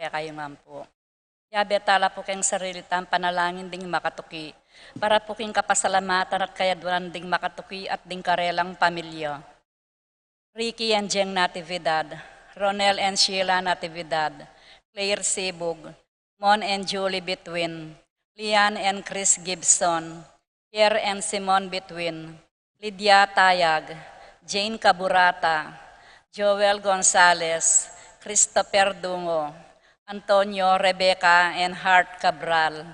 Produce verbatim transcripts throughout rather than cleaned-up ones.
kekayu ngan pu. Yabe tala pu keng sarili tang panalangin ding makatuki, para pu king kapasalamatan at kayadwanan ding makatuki at ding karelang pamilya. Ricky and Jeng Natividad, Ronel and Sheila Natividad, Claire Sibug, Mon and Julie Bitwin, Lian and Chris Gibson, Pierre and Simon Bitwin, Lydia Tayag, Jane Caburata, Joel Gonzalez, Christopher Dungo, Antonio, Rebecca, and Hart Cabral,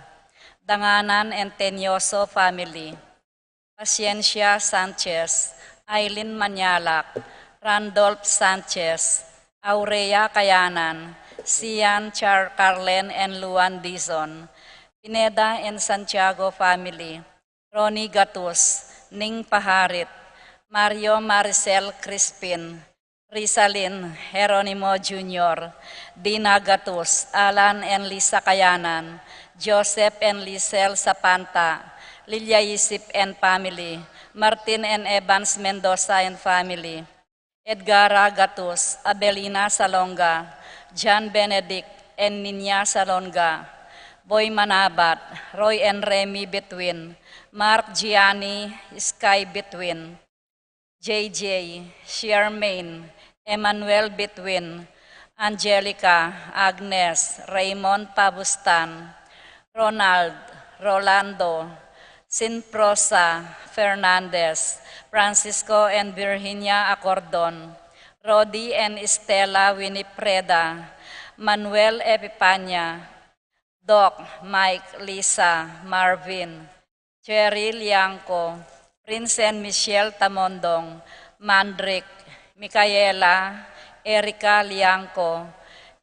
Danganan and Tenioso family, Paciencia Sanchez, Aileen Manyalak, Randolph Sanchez, Aurea Kayanan, Sian Char Carlen and Luan Dizon, Pineda and Santiago family, Ronnie Gatus, Ning Paharit, Mario Maricel Crispin, Rizalin Jeronimo Junior, Dina Gatus, Alan and Lisa Kayanan, Joseph and Lisel Sapanta, Lilia Isip and family, Martin and Evans Mendoza and family, Edgara Gatus, Abelina Salonga, John Benedict and Ninya Salonga, Boy Manabat, Roy and Remy Bitwin, Mark Gianni, Sky Bitwin, J J, Charmaine, Emmanuel Bitwin, Angelica, Agnes, Raymond Pabustan, Ronald, Rolando, Sinprosa Fernandez, Francisco and Virginia Acordon, Rodi and Estela Winifreda, Manuel Epipania, Doc, Mike, Lisa, Marvin, Cherry Liangco, Prince and Michelle Tamondong, Mandrick, Micaela, Erica Liangco,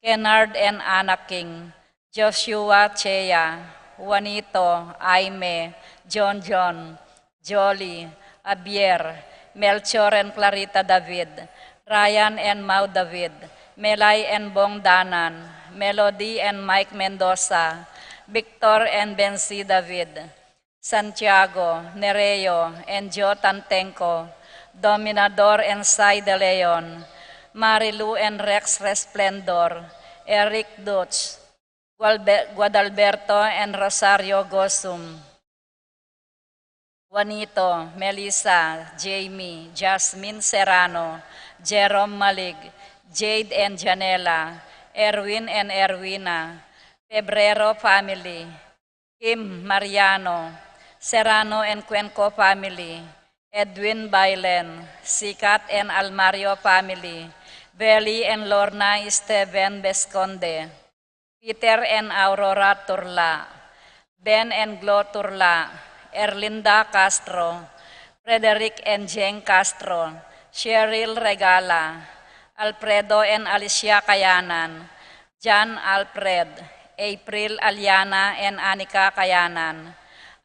Kennard and Anna King, Joshua Chea, Juanito, Aime, John John, Jolly, Javier, Melchor and Clarita David, Ryan and Mau David, Melay and Bong Danan, Melody and Mike Mendoza, Victor and Bensi David, Santiago, Nereo and Joe Tantenco, Dominador and Sai De Leon, Marilu and Rex Resplendor, Eric Dutch, Gualbe-, Guadalberto and Rosario Gosum, Juanito, Melissa, Jamie, Jasmine Serrano, Jerome Malig, Jade and Janela, Erwin and Erwina, Pebrero family, Kim Mariano, Serrano and Cuenco family, Edwin Bailen, Sikat and Almario family, Belly and Lorna Esteban Besconde, Peter and Aurora Turla, Ben and Glo Turla, Erlinda Castro, Frederick and Jeng Castro, Cheryl Regala, Alfredo and Alicia Kayanan, John Alfred, April Aliana and Anika Kayanan,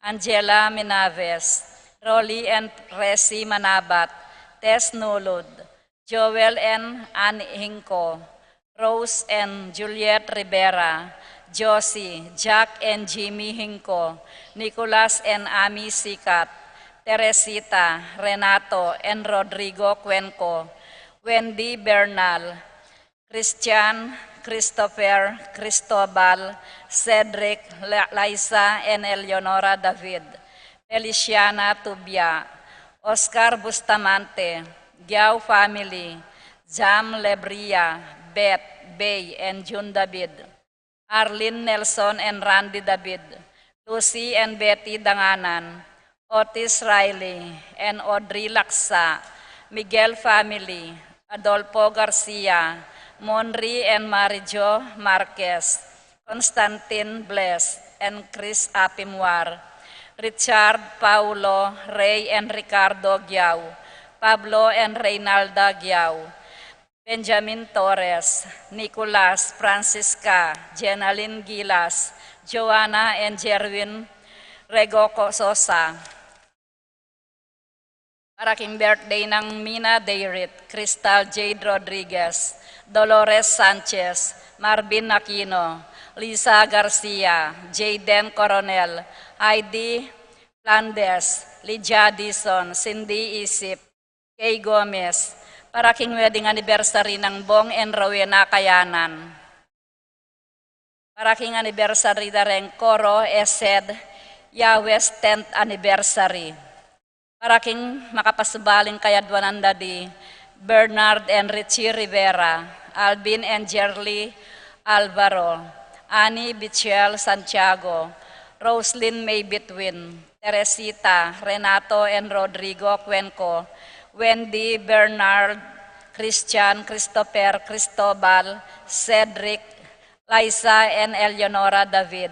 Angela Minaves, Rolly and Resi Manabat, Tess Nulud, Joel and Ann Hingco, Rose and Juliet Rivera, Josie, Jack and Jimmy Hingco, Nicolas and Ami Sikat, Teresita, Renato and Rodrigo Cuenco, Wendy Bernal, Christian, Christopher, Cristobal, Cedric, La-, Liza and Eleonora David, Feliciana Tubia, Oscar Bustamante, Giao family, Jam Lebria, Beth, Bay, and June David, Arlene Nelson and Randy David, Lucy and Betty Danganan, Otis Riley and Audrey Laksa, Miguel family, Adolfo Garcia, Monri and Marijo Marquez, Constantine Bless and Chris Apimwar, Richard, Paulo, Ray and Ricardo Giao, Pablo and Reynalda Giao, Benjamin Torres, Nicolas, Francisca, Jenalyn Gilas, Joanna and Jerwin Regoco Sosa. Para king birthday nang Mina Dayrit, Crystal Jade Rodriguez, Dolores Sanchez, Marvin Aquino, Lisa Garcia, Jayden Coronel, Heidi Flandes, Lydia Dizon, Cindy Isip, Kay Gomez, para king wedding anniversary nang Bong and Rowena Kayanan. Para king anniversary da reng Koro Esed, Yahweh's tenth anniversary. Para king makapasubaling kayadwanan da di Bernard and Richie Rivera, Alvin and Jerly Alvaro, Annie Bichel Santiago, Roslyn May Bitwin, Teresita, Renato and Rodrigo Cuenco, Wendy, Bernard, Christian, Christopher, Cristobal, Cedric, Liza and Eleonora David,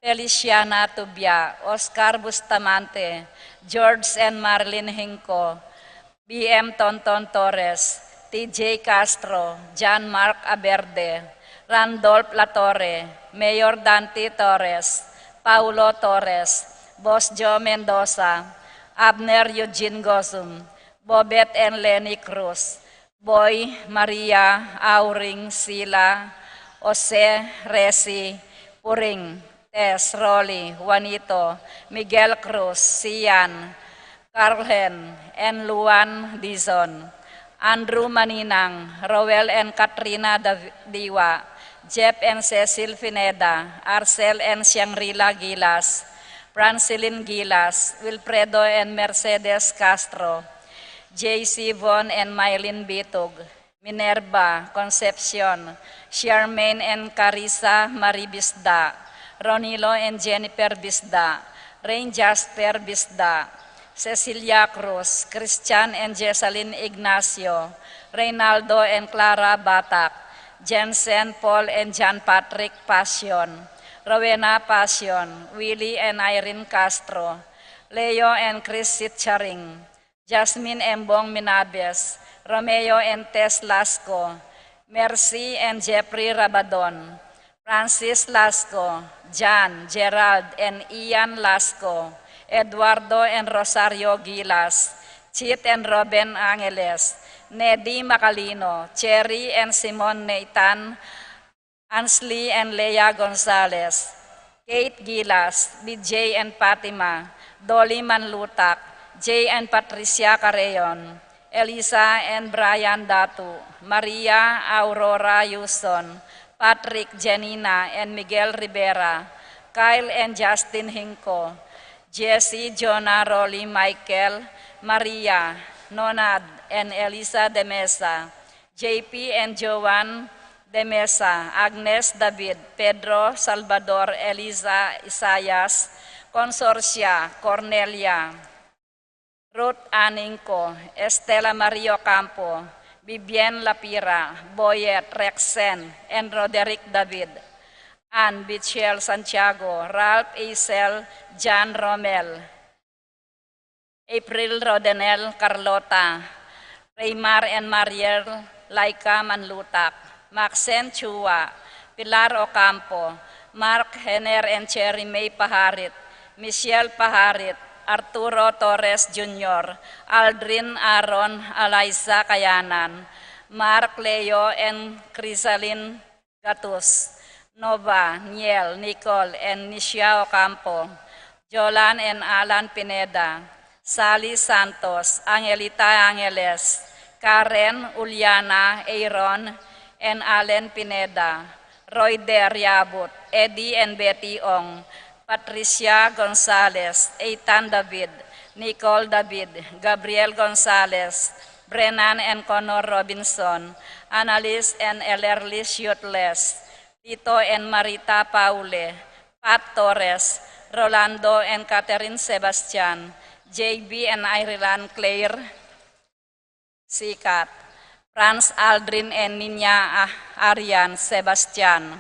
Feliciana Tubia, Oscar Bustamante, George and Marilyn Hinco, B M Tonton Torres, T J Castro, John Mark Aberde, Randolph Latorre, Mayor Dante Torres, Paulo Torres, Boss Joe Mendoza, Abner Eugene Gozum, Bobet and Lenny Cruz, Boy, Maria, Auring, Sila, Jose, Resi, Puring, Tess, Rolly, Juanito, Miguel Cruz, Sian, Carlhen, and Luan Dizon, Andrew Maninang, Roel and Katrina Dav-, Diwa, Jeff and Cecil Pineda, Arcel and Shangri-La Gilas, Francilin Gilas, Wilfredo and Mercedes Castro, J C Von and Mylene Bitug, Minerva Concepcion, Charmaine and Carissa Marie Bisda, Ronilo and Jennifer Bisda, Rain Jasper Bisda, Cecilia Cruz, Christian and Jessalyn Ignacio, Reynaldo and Clara Batak, Jensen, Paul and John Patrick Passion, Rowena Passion, Willie and Irene Castro, Leo and Chris Sitcharing, Jasmine Embong Minabes, Romeo and Tess Lasco, Mercy and Jeffrey Rabadon, Francis Lasco, Jan, Gerald and Ian Lasco, Eduardo and Rosario Gilas, Chit and Robin Angeles, Nedi Macalino, Cherry and Simon Nathan, Ansley and Lea Gonzalez, Kate Gilas, B J and Fatima, Dolly Manlutak, Jay and Patricia Carreon, Elisa and Brian Datu, Maria Aurora Yuson, Patrick, Janina and Miguel Rivera, Kyle and Justin Hinco, Jesse, Jonah, Rolly, Michael, Maria, Nonad and Elisa de Mesa, J P and Joan de Mesa, Agnes David, Pedro Salvador, Eliza Isayas, Consorcia, Cornelia, Ruth Aningco, Estela Marie Ocampo, Vivian Lapira, Boyet, Rexen and Roderick David, Ann Bichel Santiago, Ralph Isel, Jan Romel, April Rodenel Carlota, Raymar and Mariel Laika Manlutak, Maxen Chua, Pilar Ocampo, Mark Hener and Cherry May Paharit, Michelle Paharit, Arturo Torres Junior, Aldrin Aaron, Eliza Kayanan, Mark Leo and Crisalin Gatus, Nova, Niel, Nicole and Nicia Ocampo, Jolan and Alan Pineda, Sally Santos, Angelita Angeles, Karen, Uliana, Aaron and Allen Pineda, Royder Yabut, Eddie and Betty Ong, Patricia Gonzalez, Ethan David, Nicole David, Gabriel Gonzalez, Brennan and Connor Robinson, Annalise and Elerlis Yutles, Tito and Marita Paule, Pat Torres, Rolando and Catherine Sebastian, J B and Ireland Claire Sikat, Franz Aldrin and Nina, ah, Arian Sebastian,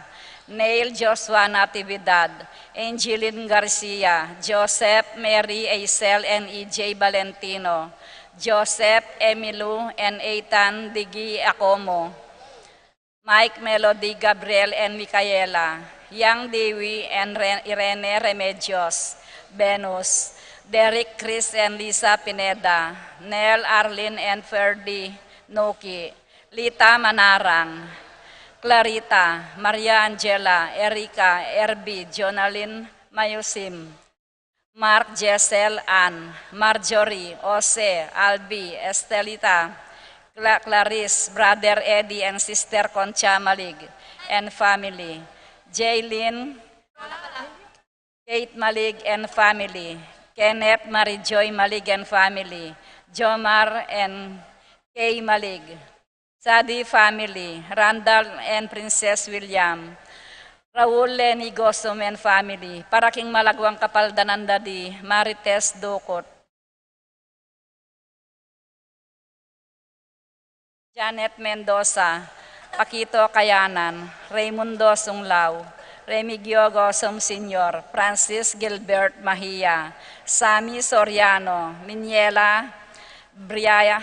Neil Joshua Natividad, Angeline Garcia, Joseph Mary Aisel and E J Valentino, Joseph Emilu and Ethan Digi Acomo, Mike, Melody, Gabriel and Micaela, Yang, Dewi and Re-, Irene Remedios, Venus, Derek, Chris and Lisa Pineda, Nel, Arlene and Ferdy Noki, Lita Manarang, Clarita, Maria Angela, Erica, Erby, Jonalyn Mayusim, Mark, Jessel, Ann, Marjorie, Jose, Albi, Estelita, Cla-, Clarice, Brother Eddie and Sister Concha Malig and family, Jaylin, Kate Malig and family, Kenneth Marijoy Malig and family, Jomar and Kay Malig, Sadi family, Randall and Princess William, Raul Lenny Gosum and family, para king malaguang kapaldanan da di Marites Ducut, Janet Mendoza, Paquito Kayanan, Raymundo Sunglao, Remigio Gosum Senior, Francis Gilbert Mahia, Sammy Soriano, Miniela Briaya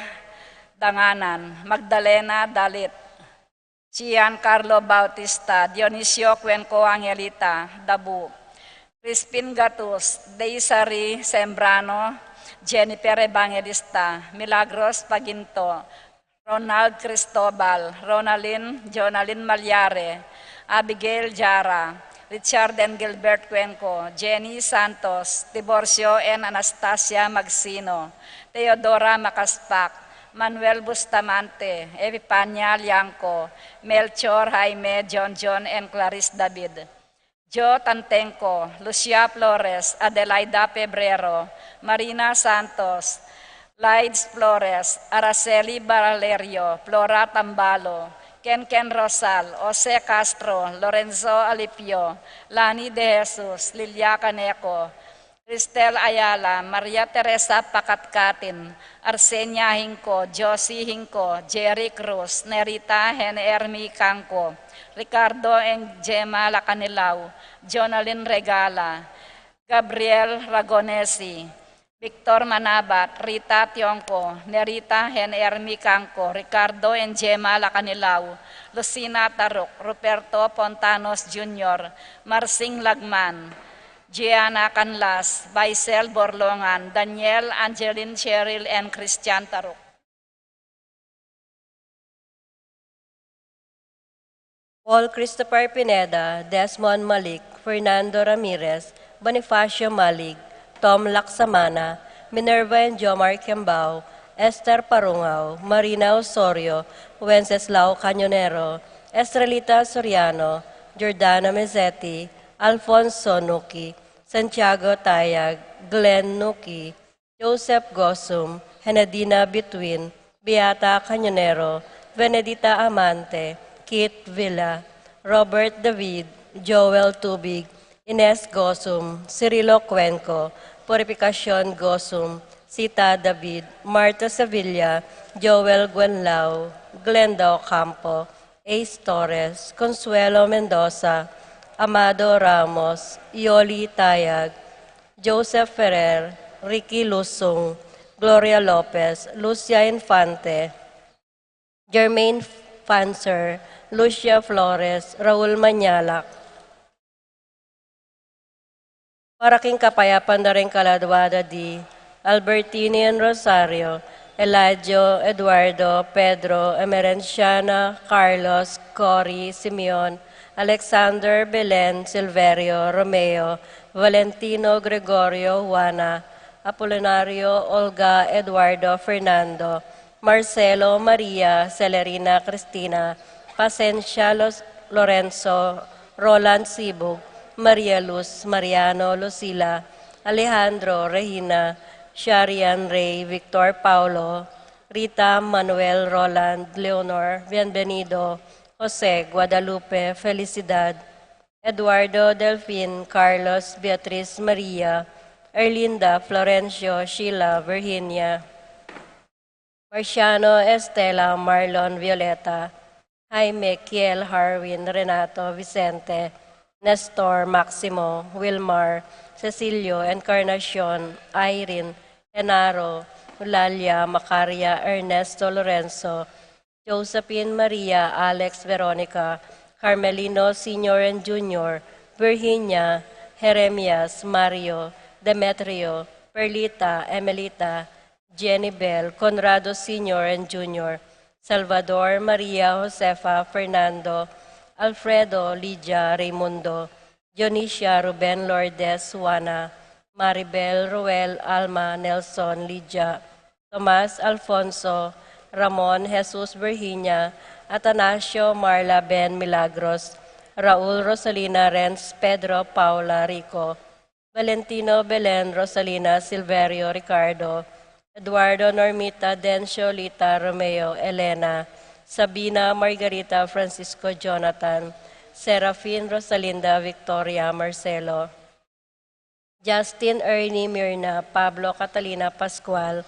Danganan, Magdalena Dalit, Gian Carlo Bautista, Dionisio Cuenco, Angelita Dabu, Crispin Gatus, Deisari Sembrano, Jennifer Evangelista, Milagros Paginto, Ronald Cristobal, Ronalyn, Jonalyn Malyare, Abigail Jara, Richard and Gilbert Cuenco, Jenny Santos, Tiburcio and Anastasia Magsino, Teodora Macaspac, Manuel Bustamante, Epifania Liangco, Melchor Jaime, John John and Clarice David, Jo Tantengco, Lucia Flores, Adelaida Pebrero, Marina Santos, Lides Flores, Araceli Valerio, Flora Tambalo, Ken Ken Rosal, Jose Castro, Lorenzo Alipio, Lani De Jesus, Lilia Caneco, Cristel Ayala, Maria Teresa Pacatcatin, Arsenia Hingco, Josie Hingco, Jerry Cruz, Nerita Hen Ermi Cangco, Ricardo and Gemma Lacanilao, Jonalyn Regala, Gabriel Ragonesi, Victor Manabat, Rita Tiongco, Nerita Hen Ermi Cangco, Ricardo and Gemma Lacanilao, Lucina Taruc, Ruperto Pontanos Junior, Marsing Lagman, Gianna Canlas, Baisel Borlongan, Daniel, Angeline, Cheryl, and Christian Taruc. Paul Christopher Pineda, Desmond Malik, Fernando Ramirez, Bonifacio Malik, Tom Laksamana, Minerva and Jomar Kembao, Esther Parungao, Marina Osorio, Wenceslao Cañonero, Estrelita Soriano, Jordana Mezzetti, Alfonso Nuki, Santiago Tayag, Glenn Nuki, Joseph Gosum, Henedina Bituin, Beata Cañonero, Benedita Amante, Kit Villa, Robert David, Joel Tubig, Ines Gosum, Cirilo Cuenco, Purificacion Gosum, Sita David, Marta Sevilla, Joel Guenlao, Glenda Ocampo, Ace Torres, Consuelo Mendoza, Amado Ramos, Yoli Tayag, Joseph Ferrer, Ricky Lusung, Gloria Lopez, Lucia Infante, Germaine Fancer, Lucia Flores, Raul Mañalac. Para king kapayapan da ring kaladwa da di Albertini and Rosario, Eladio, Eduardo, Pedro, Emerenciana, Carlos, Cory, Simeon, Alexander, Belen, Silverio, Romeo, Valentino, Gregorio, Juana, Apolinario, Olga, Eduardo, Fernando, Marcelo, Maria, Celerina, Cristina, Pasencia, Los-, Lorenzo, Roland, Sibug, Maria Luz, Mariano, Lucila, Alejandro, Regina, Sharian, Rey, Victor, Paulo, Rita, Manuel, Roland, Leonor, Bienvenido, Jose, Guadalupe, Felicidad, Eduardo, Delfin, Carlos, Beatriz, Maria, Erlinda, Florencio, Sheila, Virginia, Marciano, Estela, Marlon, Violeta, Jaime, Kiel, Harwin, Renato, Vicente, Nestor, Maximo, Wilmar, Cecilio, Encarnacion, Irene, Genaro, Eulalia, Macaria, Ernesto, Lorenzo, Josephine, Maria, Alex, Veronica, Carmelino Senior and Junior, Virginia, Jeremias, Mario, Demetrio, Perlita, Emelita, Jenny Bell, Conrado Senior and Junior, Salvador, Maria, Josefa, Fernando, Alfredo, Lydia, Raymundo, Dionisia, Ruben, Lourdes, Juana, Maribel, Ruel, Alma, Nelson, Lydia, Tomas, Alfonso, Ramon, Jesus, Virginia, Atanasio, Marla, Ben, Milagros, Raul, Rosalina, Renz, Pedro, Paula, Rico, Valentino, Belen, Rosalina, Silverio, Ricardo, Eduardo, Normita, Dencio, Lita, Romeo, Elena, Sabina, Margarita, Francisco, Jonathan, Serafin, Rosalinda, Victoria, Marcelo, Justin, Ernie, Mirna, Pablo, Catalina, Pascual,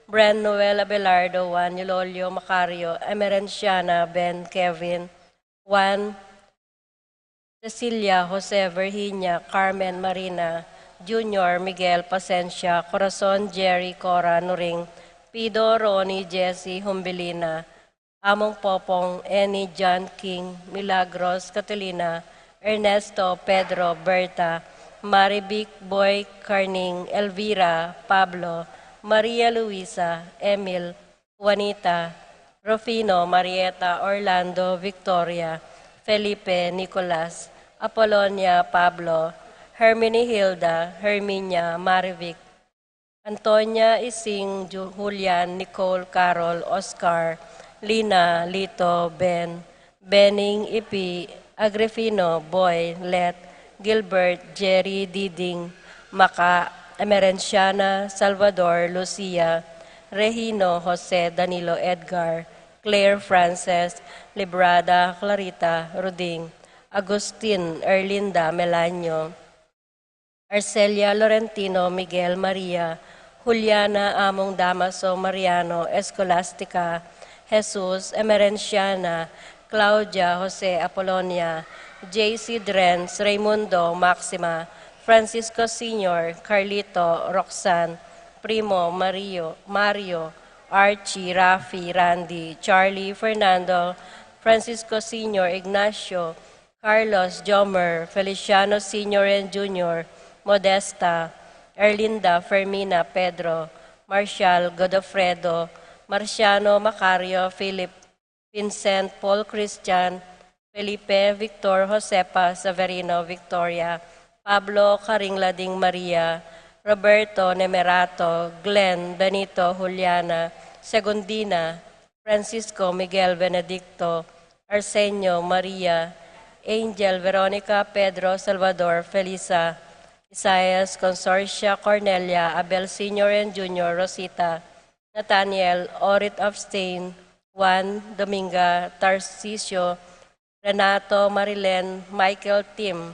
Bren, Noel, Abelardo, Juan, Eulolio, Macario, Emerenciana, Ben, Kevin, Juan, Cecilia, Jose, Virginia, Carmen, Marina, Junior, Miguel, Pasencia, Corazon, Jerry, Cora, Nuring, Pido, Ronnie, Jesse, Humbilina, Among Popong, Annie, John, King, Milagros, Catalina, Ernesto, Pedro, Berta, Marivic, Boy, Carning, Elvira, Pablo, Maria Luisa, Emil, Juanita, Rufino, Marieta, Orlando, Victoria, Felipe, Nicolas, Apolonia, Pablo, Herminie, Hilda, Herminia, Marivic, Antonia, Ising, Ju-, Julian, Nicole, Carol, Oscar, Lina, Lito, Ben, Bening, Ipi, Agrifino, Boy, Let, Gilbert, Jerry, Diding, Maca, Emerenciana, Salvador, Lucia, Regino, Jose, Danilo, Edgar, Claire, Frances, Librada, Clarita, Ruding, Agustin, Erlinda, Melanio, Arcelia, Laurentino, Miguel, Maria, Juliana, Among, Damaso, Mariano, Escolastica, Jesus, Emerenciana, Claudia, Jose, Apolonia, J C, Drenz, Raimundo, Maxima, Francisco Senior, Carlito, Roxanne, Primo, Mario, Mario, Archie, Rafi, Randy, Charlie, Fernando, Francisco Senior, Ignacio, Carlos, Jomer, Feliciano Senior and Junior, Modesta, Erlinda, Fermina, Pedro, Marshall, Godofredo, Marciano, Macario, Philip, Vincent, Paul, Christian, Felipe, Victor, Josepa, Severino, Victoria, Pablo, Karing, Lading, Maria, Roberto, Nemerato, Glenn, Benito, Juliana, Segundina, Francisco, Miguel, Benedicto, Arsenio, Maria, Angel, Veronica, Pedro, Salvador, Felisa, Isaias, Consorcia, Cornelia, Abel Senior and Junior, Rosita, Nathaniel, Orit of Stain, Juan, Dominga, Tarcisio, Renato, Marilen, Michael, Tim,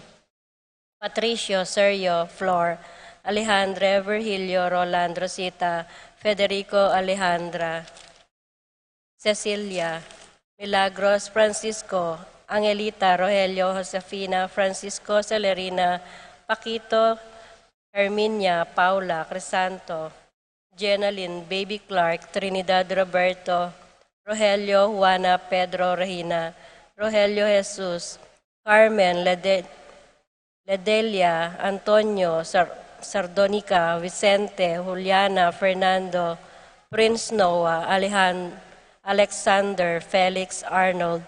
Patricio, Sergio, Flor, Alejandra, Virgilio, Roland, Rosita, Federico, Alejandra, Cecilia, Milagros, Francisco, Angelita, Rogelio, Josefina, Francisco, Celerina, Paquito, Herminia, Paula, Crisanto, Jenalyn, Baby Clark, Trinidad, Roberto, Rogelio, Juana, Pedro, Regina, Rogelio, Jesus, Carmen, Lede-, Ledelia, Antonio, Sar-, Sardonica, Vicente, Juliana, Fernando, Prince Noah, Alejan-, Alexander, Felix, Arnold,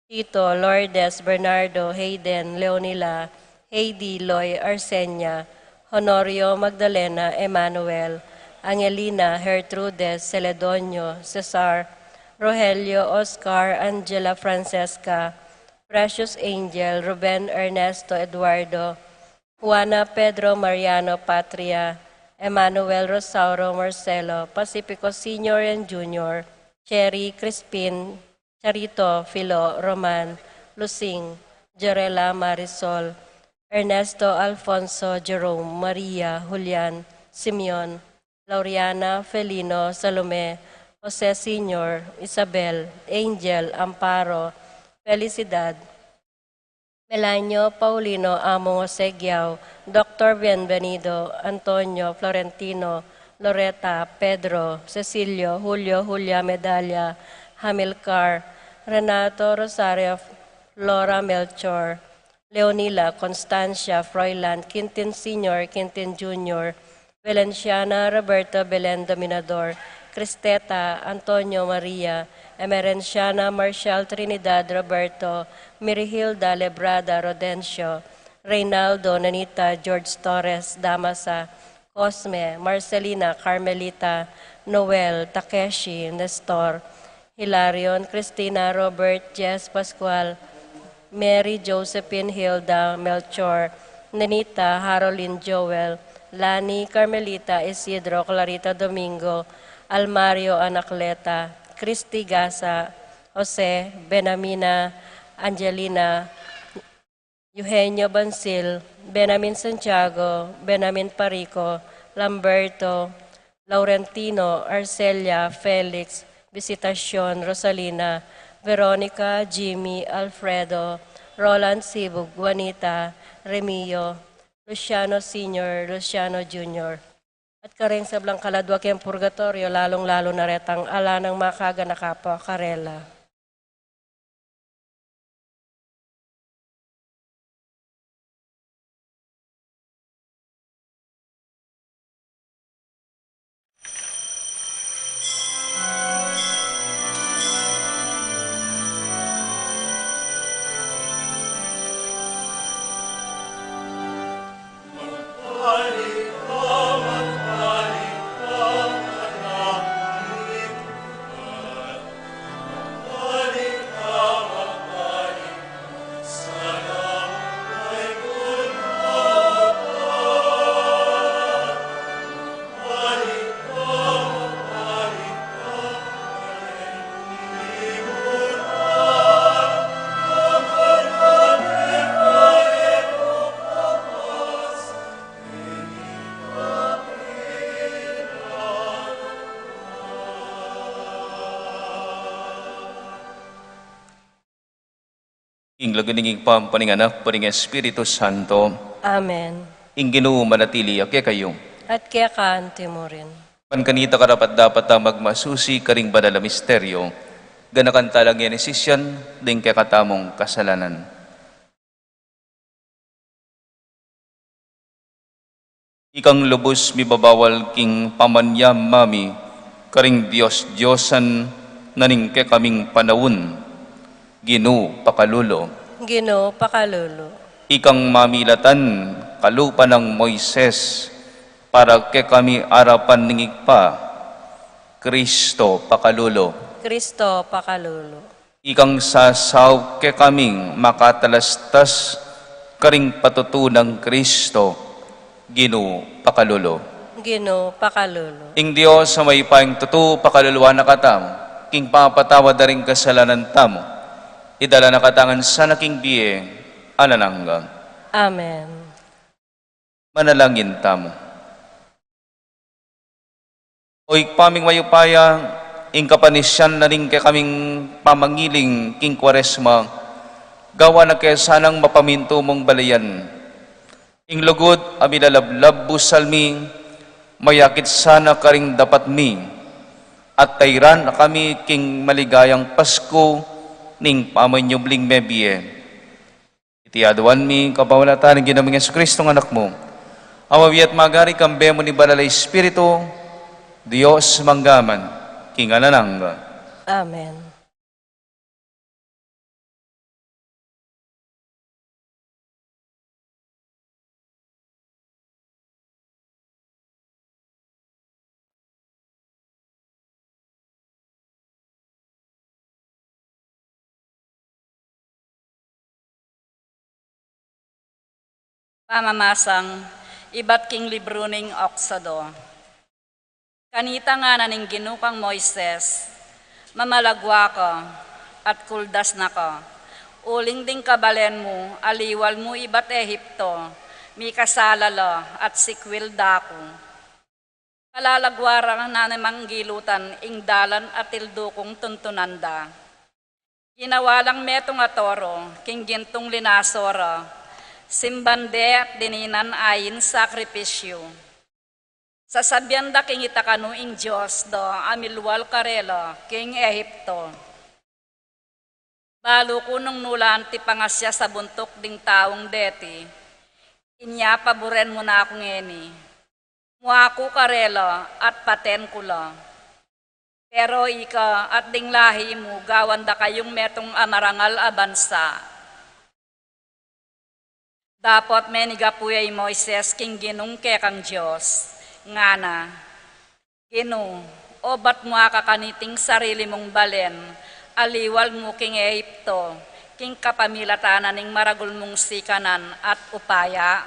Tito, Lourdes, Bernardo, Hayden, Leonila, Heidi, Loy, Arsenia, Honorio, Magdalena, Emmanuel, Angelina, Gertrudes, Celedonio, Cesar, Rogelio, Oscar, Angela, Francesca, Precious, Angel, Ruben, Ernesto, Eduardo, Juana, Pedro, Mariano, Patria, Emmanuel, Rosauro, Marcelo, Pacifico Senior and Junior, Cherry, Crispin, Charito, Filo, Roman, Lusing, Jorela, Marisol, Ernesto, Alfonso, Jerome, Maria, Julian, Simeon, Lauriana, Felino, Salome, Jose Senior, Isabel, Angel, Amparo, Felicidad, Melanio, Paulino, Among, Jose Giao, Doctor Bienvenido, Antonio, Florentino, Loreta, Pedro, Cecilio, Julio, Julia, Medalia, Hamilcar, Renato, Rosario, Flora, Melchor, Leonila, Constancia, Froilan, Quintin Senior, Quintin Junior, Valenciana, Roberto, Belen, Dominador, Cristeta, Antonio, Maria, Emerenciana, Marshall, Trinidad, Roberto, Mirihilda, Lebrada, Rodencio, Reynaldo, Nanita, George, Torres, Damasa, Cosme, Marcelina, Carmelita, Noel, Takeshi, Nestor, Hilarion, Cristina, Robert, Jess, Pascual, Mary, Josephine, Hilda, Melchor, Nenita, Harolin, Joel, Lani, Carmelita, Isidro, Clarita, Domingo, Almario, Anacleta, Christy, Gasa, Jose, Benamina, Angelina, Eugenio, Bansil, Benjamin, Santiago, Benjamin, Parico, Lamberto, Laurentino, Arcelia, Felix, Visitacion, Rosalina, Veronica, Jimmy, Alfredo, Roland, Sibug, Juanita, Remio, Luciano Senior, Luciano Junior, at karing sablang kaladua keng purgatoryo, lalung-lalu na retang ala nang makaganaka pa karela. King lagyu ning Ibpa, ampo ning Anak, ampo ning Espiritu Santo. Amen. Ing Ginu manatili ya kekayu. At keka anti mu rin. Ban kanita karapat-dapat a magmasusi karing banal a misteryo, ganakan tala ngeni sisian ding kekatamung kasalanan. Ikang lubus mibabawal king pamanyamami karing dios-diosan na ning kekaming panaun, Ginu pakalulu. Ginu pakalulu. Ikang mamilatan kalupa nang Moises para kekami arapan ning Ibpa, Kristo pakalulu. Kristo pakalulu. Ikang sasaup kekaming makatalastas karing patutu nang Kristo, Ginu pakalulu. Ginu pakalulu. Ing Dios a mayupayang tutu pakaluluan na katamu, king pamapatawad da ring kasalanan tamu, idala na katamu ngan sana king bie alang angga. Amen. Manalangin tamu. O Ibpa ming mayupaya, ing kapanisian na ning kekaming pamangiling king Kuaresma, gawan na ke sanang mapamintu mung balayan. Ing lugud a milalablab busal mi, mayakit sana karing dapat mi, at tairan na kami king maligayang Pasku ning pamanyubling mebie. Iti aduan mi kapamilatan ning Ginu ming Jesucristo, Anak mu, a mabie at magari kambe mu ning Banal a Espiritu, Dios mangga man king alang angga. Amen. Pamamasang ibat king libru ning Oksodo. Kanita ngana ning Ginu kang Moises, mamalagua ka, at kuldas na ka, uling ding kabalen mu, aliwal mu ibat Ehipto, mikasala la, at sikwil da ku. Palalagua ra na namang gilutan ing dalan a tildu kung tuntunan da. Ginawa lang metung a toro, king gintung linaso ra, simban de at dininan ain sakripisyu. Sasabian da king itakanu ing Dios da a milwal karela king Ehipto. Balu ku nung nulan ti pangasya sa buntuk ding taung deti, inya paburen mu na ku ngeni. Mua ku karela at paten ku la. Pero ika at ding lahi mu gawan da kayung metung a marangal a bansa. Dapot menigapu ya i Moises king Ginung kekang Dios, ngana, Ginu, obat mu aka kaniting sarili mung balen, aliwal mu king Ehipto, king kapamilatan na ning maragul mung sikanan at upaya?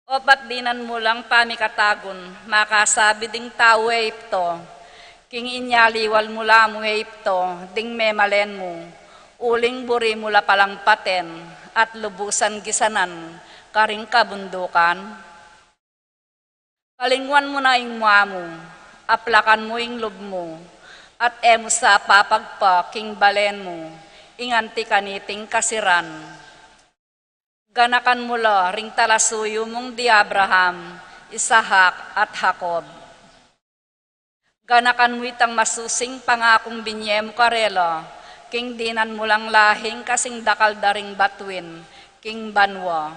O ba't dinan mu lang pamikatagun, makasabi ding tau Egipto, king inyaliwal mu la mu Egipto ding memalen mu, uling buri mu la palang paten at lubusan gisanan karing kabundukan? Kalinguan mu na ing mua mu, aplakan mu ing lub mu, at e mu sa papagpa king balen mu ing anti kaniting kasiran. Ganakan mu la ring talasuyu mung di Abraham, Isaac, at Jacob. Ganakan mu itang masusing pangakung binye mu karela, king dinan mu lang lahing kasing dakal da ring batuin king banua.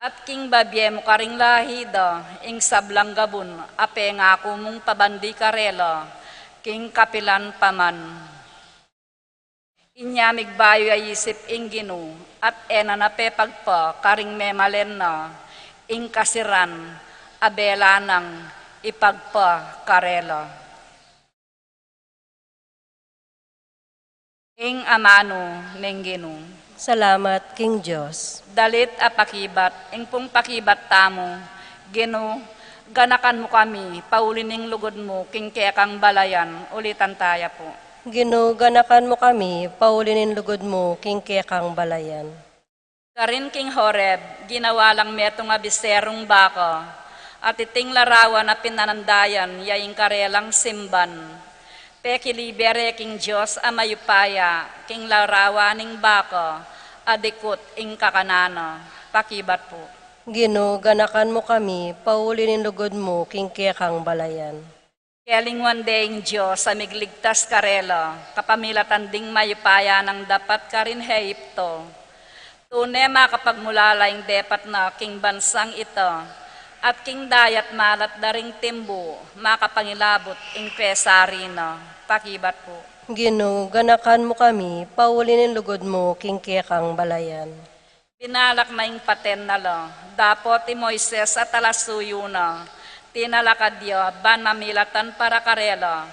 At king babie mu karing lahi da ing sablang gabun a pengaku mung pabandi karela, king kapilan pa man. Inya migbayu ya isip ing Ginu, at e na na pepagpa karing memalen na ing kasiran a bela nang ipagpa karela. Ing amanu ning Ginu. Salamat king Dios. Dalit a pakibat, ing pung pakibat tamu, Ginu, ganakan mu kami, pauli ning lugud mu, king kekang balayan, ulitan taya pu. Ginu, ganakan mu kami, pauli ning lugud mu, king kekang balayan. Karin king Horeb, ginawa lang metung a biserung baka, at iting larawan a pinanandayan, ya ing karelang simban. Pekilibe re king Dios a mayupaya, king larawan ning baka, a dikut ing kakanana, pakibat pu. Ginu, ganakan mu kami, pauli ning lugud mu, king kekang balayan. Kelinguan de ing Dios a migligtas karela, kapamilatan ding mayupaya nang dapat karin Egipto. Tune makapagmulala ing depat na king bansang ita, at king dayat malat da ring timbu, makapangilabut ing pesari na, pakibat pu. Ginu, ganakan mu kami, pauli ning lugud mu, king kekang balayan. Binalak na ing paten na la, dapot i Moises a talasuyu na, tinalakad ya ban mamilatan para karela,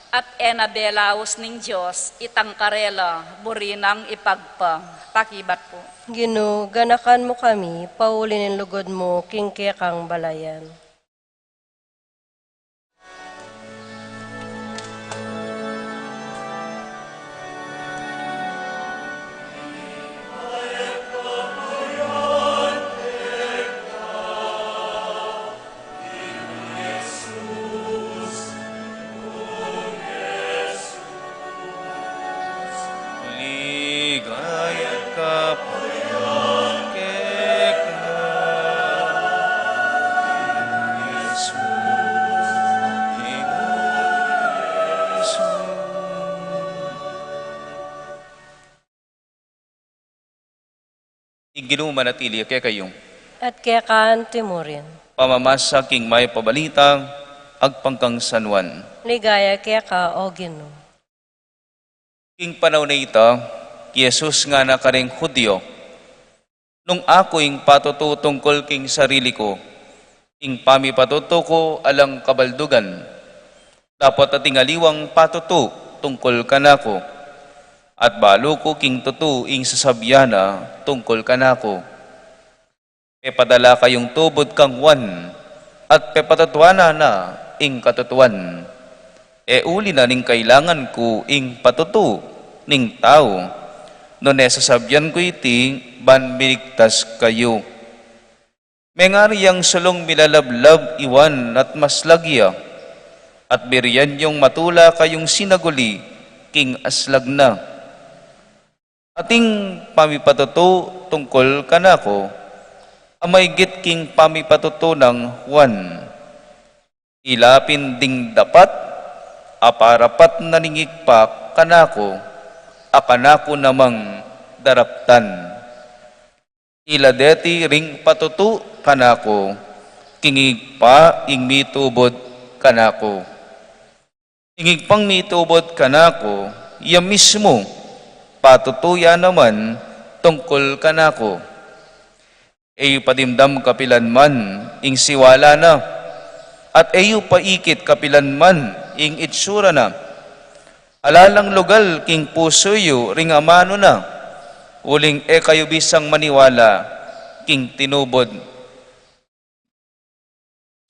at e na belaus ning Dios itang karela, buri nang ipagpa, pakibat pu. Ginu, ganakan mu kami, pauli ning lugud mu, king kekang balayan. Ligaya at kapayapan keka, Jesus, Jesus. Ing Ginu manatili kekayu. At keka anti mu rin. Pamamasa king Mayap a Balita agpang kang San Juan. Ligaya keka, O Ginu. King panaun a ita, i Jesus ngana karing Judio, nung aku ing patutu tungkul king sarili ku, ing pamipatutu ku alang kabaldugan, dapot ating aliwang patutu tungkul kanaku, at balu ku king tutu ing sasabian na tungkul kanaku. Pepadala kayung tubud kang Juan, at pepatutuanan na ing katutuan. E uli na ning kailangan ku ing patutu ning tau, nune sasabian ku iti ban miligtas kayu. Mengari yang sulung milalablab i Juan at maslag ya, at birian yung matula kayung sinaguli king aslag na. Ating pamipatutu tungkul kanaku a maigit king pamipatutu nang Juan. Ila pin ding dapat a parapat na ning Ibpa kanaku, a kanaku namang daraptan. Ila deti ring patutu kanaku, king Ibpa ing mitubud kanaku. Ing Ibpang mitubud kanaku, iya mismu patutu ya naman tungkul kanaku. E yu pa dimdam kapilan man ing siwala na, at e yu pa ikit kapilan man ing itsura na. Ala lang lugal king pusu yu ring amanu na, uling e kayu bisang maniwala king tinubud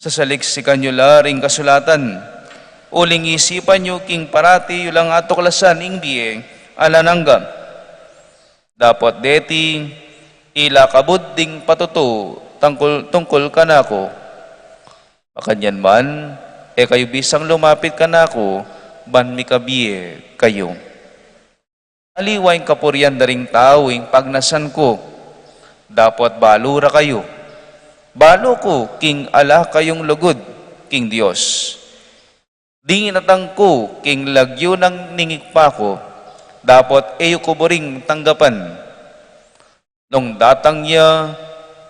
sasaliksikan yu la ring kasulatan, uling isipan yu king parati yu lang atuklasan ing bie alang angga. Dapot deti, ila kabud ding patutu tungkul, tungkul kanaku. Makanyan man, e kayu bisang lumapit kanaku, ban mikabie kayu. Aliwa ing kapurian da ring tau ing pagnasan ku, dapot balu ra kayu. Balu ku king ala kayung lugud king Dios. Dinatang ku king lagyu nang ning Ibpa ku, dapot e yu ku buring tanggapan. Nung datang ya,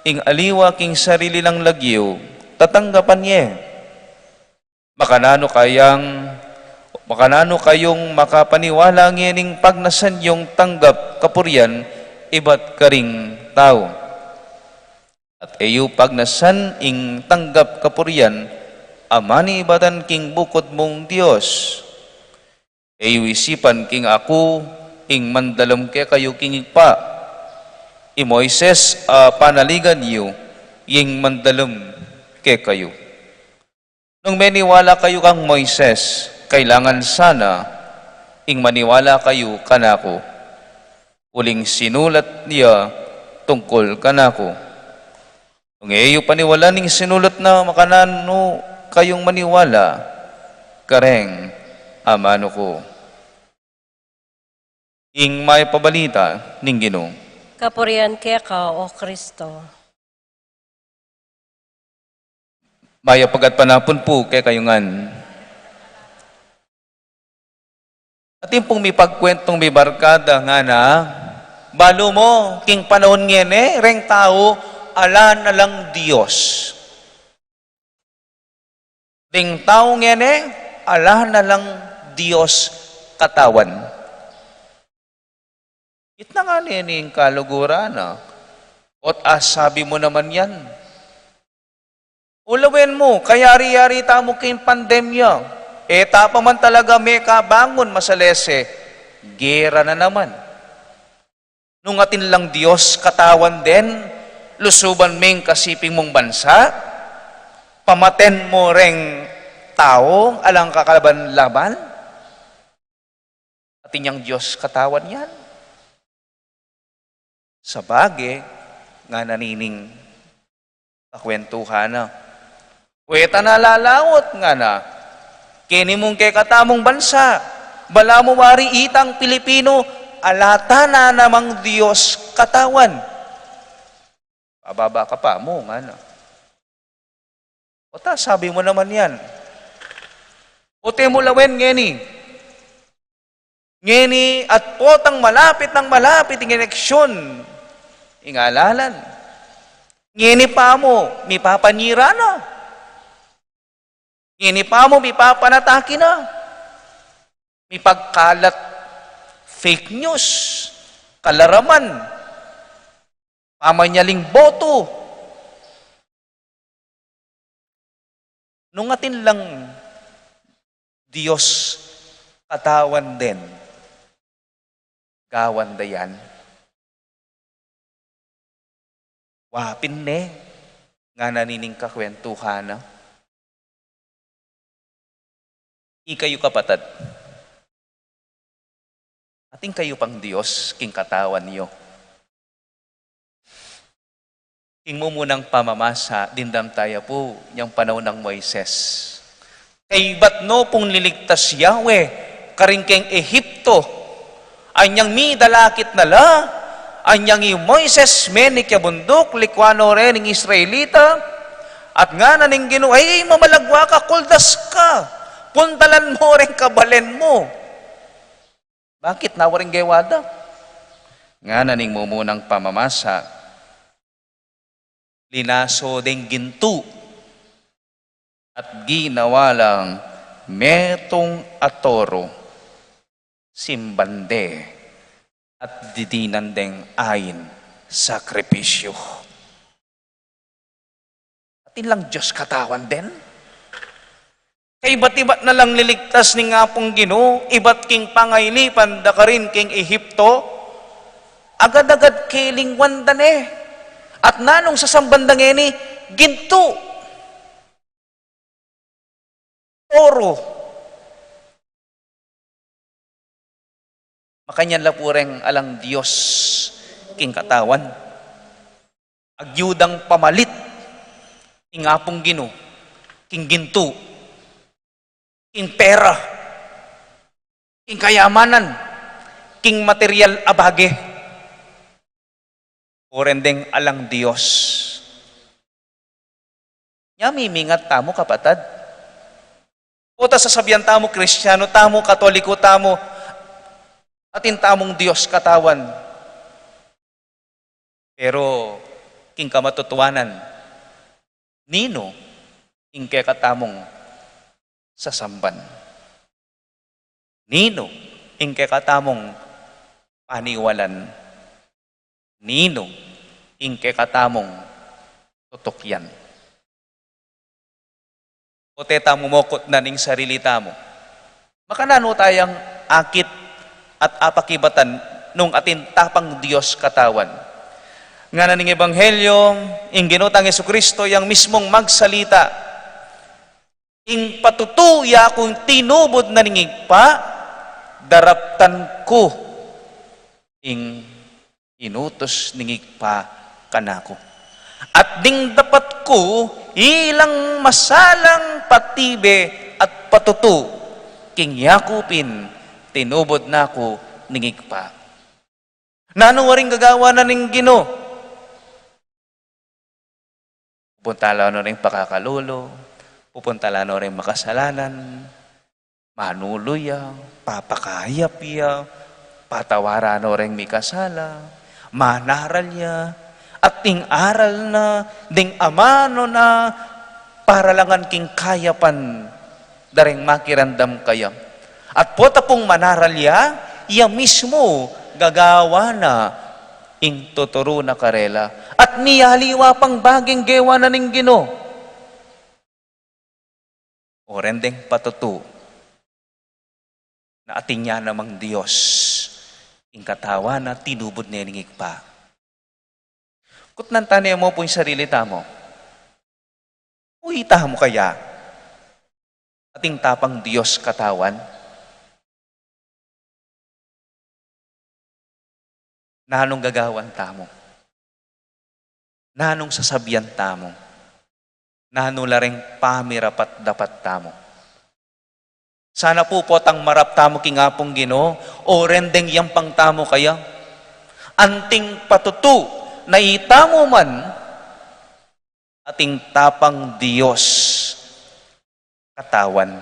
ing aliwa king sarili nang lagyu, tatanggapan ye. Makananu kayang, makananu kayung makapaniwala ngening pagnasan yung tanggap kapurian ibat karing tau? At e yu pagnasan ing tanggap kapurian a manibatan king bukud mung Dios. E yu isipan king aku ing mandalum kekayu king Ibpa. I Moises a panaligan yu ing mandalum kekayu. Nung meniwala kayu kang Moises, kailangan sana ing maniwala kayu kanaku, uling sinulat ya tungkul kanaku. Nung e yu paniwalan ing sinulat na, makananu kayung maniwala kareng amanu ku? Ing mayap a balita ning Ginu. Kapurian keka, O Kristo. Mayap a gatpanapun pu kekayu ngan. Atin pung mipagkwentung mibarkada ngana, balu mu, king panaun ngeni, reng tau, ala na lang Dios. Ding tau ngeni, ala na lang Dios katawan. Itna ngana ning kaluguran na. Ot asabi mu naman yan. Ulawen mu, kayari-yari tamu king pandemya. E ta pa man talaga mekabangun masalese, gera na naman. Nung atin lang Dios katawan den, lusuban me ing kasiping mung bansa, pamaten mu reng tau, alang kakalaban-laban. Atin yang Dios katawan yan. Sabage, ngana nining kakwentuhan na. Weta na lalaut, ngana. Keni mung kekatamung bansa, balamu wari itang Pilipino, ala ta na namang Dios katawan. Pababa ka pa mu, ngana. Ot asabi mu naman yan. Ot e mu lawen ngeni. Ngeni at potang malapit nang malapit ing eleksyon. Ing alalan. Ngeni pa mu, mipapanyira na. Ngeni pa mu, mipapanataki na. Mipagkalat fake news, kalaraman, pamanyaling boto. Nung atin lang Dios katawan den, gawan da yan. Wa pin ne, ngana nining kakwentuhan na. Ikayu kapatad, atin kayu pang Dios king katawan yu. King mumunang pamamasa, dimdam taya pu yang panaun nang Moises. Kaybat no pung liligtas Yahweh karin keng Ehipto, anyang midalakit na la, anyang i Moises menik ya bunduk, likuan no reng Israelita, at ngana ning Ginu, ay, mamalagwa ka, kuldas ka, puntalan mu reng kabalen mu. Bakit, nawa ring gewa da? Ngana ning mumunang pamamasa, linaso deng gintu at ginawa lang metung a toro, simban de at didinan deng ain sakripisyu. Atin lang Dios katawan den. Kaibat-ibat na lang liligtas ning Apung Ginu, ibat king pangailipan da karin king Ehipto, agad-agad kelingwan da ne. At nanung sasamban da ngeni? Gintu, oro. Makanyan la pu reng alang Dios king katawan. Agyu dang pamalit ing Apung Ginu king gintu, king pera, king kayamanan, king material a bage. O reng deng alang Dios. Nya mimingat tamu, kapatad. Pota sasabian tamu, Kristiano tamu, Katoliko tamu, atin tamung Dios katawan. Pero king kamatutuanan, ninu ing kekatamung sasamban? Ninu ing kekatamung paniwalan? Ninu ing kekatamung tutukyan? O te tamu mokutnan ing sarili tamu? Makananu tayang akit at apakibatan nung atin tapang Dios katawan? Ngana ning Ebanghelyo, ing Ginu tang Jesucristo yang mismung magsalita, "Ing patutu ya kung tinubud na ning Ibpa, daraptan ku ing inutus ning Ibpa kanaku. At ding dapat ku ilang masalang patibe at patutu king yaku pin tinubud na ku ning Ibpa." Nanu waring gagawan na ning Ginu? Pupuntalan no ring pakakalulu, pupuntalan no ring makasalanan, manulu ya, papakayap ya, patawaran no ring mikasala, manaral ya, at ing aral na ding amanu na paralangan king kayapan da ring makiramdam kaya. At pota pung manaral ya, iya mismu gagawan na ing tuturu na karela. At miyaliwa pang baging gewa na ning Ginu. O reng deng patutu na atin ya namang Dios ing katawan na tinubud ne ning Ibpa. Kutnan tane mu pu ing sarili tamu. Uy, tamu kaya atin tapang Dios katawan? Nanung gagawan tamu? Nanung sasabian tamu? Nanu la ring pamirapat-dapat tamu? Sana pu potang marap tamu king Apung Ginu, o reng deng yampang tamu kaya? Anting patutu na itamu man atin tapang Dios katawan.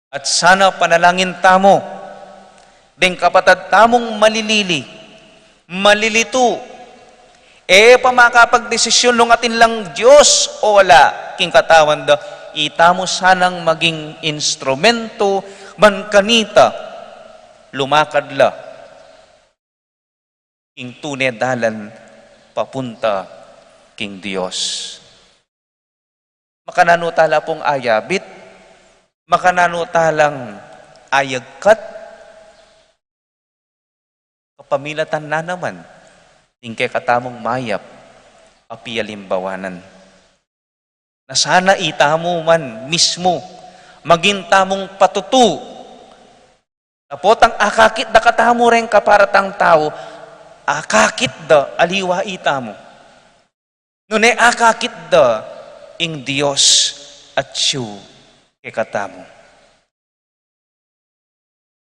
At sana panalangin tamu deng kapatad tamung malilili, malilitu, e pa makapagdesisyun nung atin lang Dios o ala king katawan da. Itamu sanang maging instrumento ban kanita lumakad la king tune dalan papunta king Dios. Makananu tala pung ayabit, makananu talang ayagkat, kapamilatan na naman ning kekatamung mayap a pialimbawanan. Na sana itamu man mismu maging tamung patutu. Na potang akakit da katamu reng kaparatang tau, akakit da aliwa itamu. Nune akakit da ing Dios atyu kekatamu.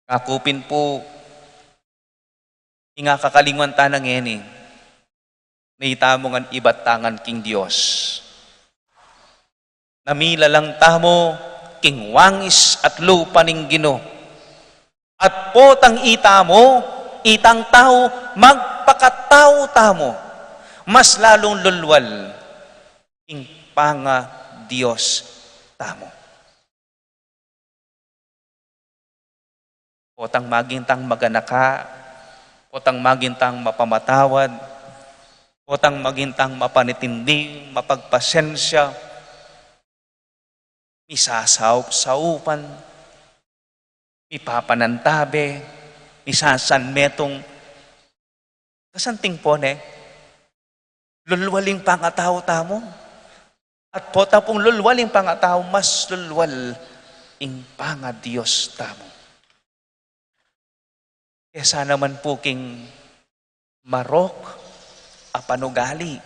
Aku pin pu, ing akakalingwan tana ngeni, na itamu ngan ibat tangan king Dios. Na milalang tamu king wangis at lupa ning Ginu. At potang itamu, itang tau, magpakatau tamu, mas lalung lulwal ing panga-Dios tamu. Potang maging tang maganaka, potang maging tang mapamatawad, potang maging tang mapanitindi, mapagpasensya, misasaup-saupan, mipapanantabe, misasanmetung. Kasanting po ne, lulwal ing pangatau tamu. At pota pung lulwal ing pangatau, mas lulwal ing pangadios tamu. E sana man pu king marok a panugali.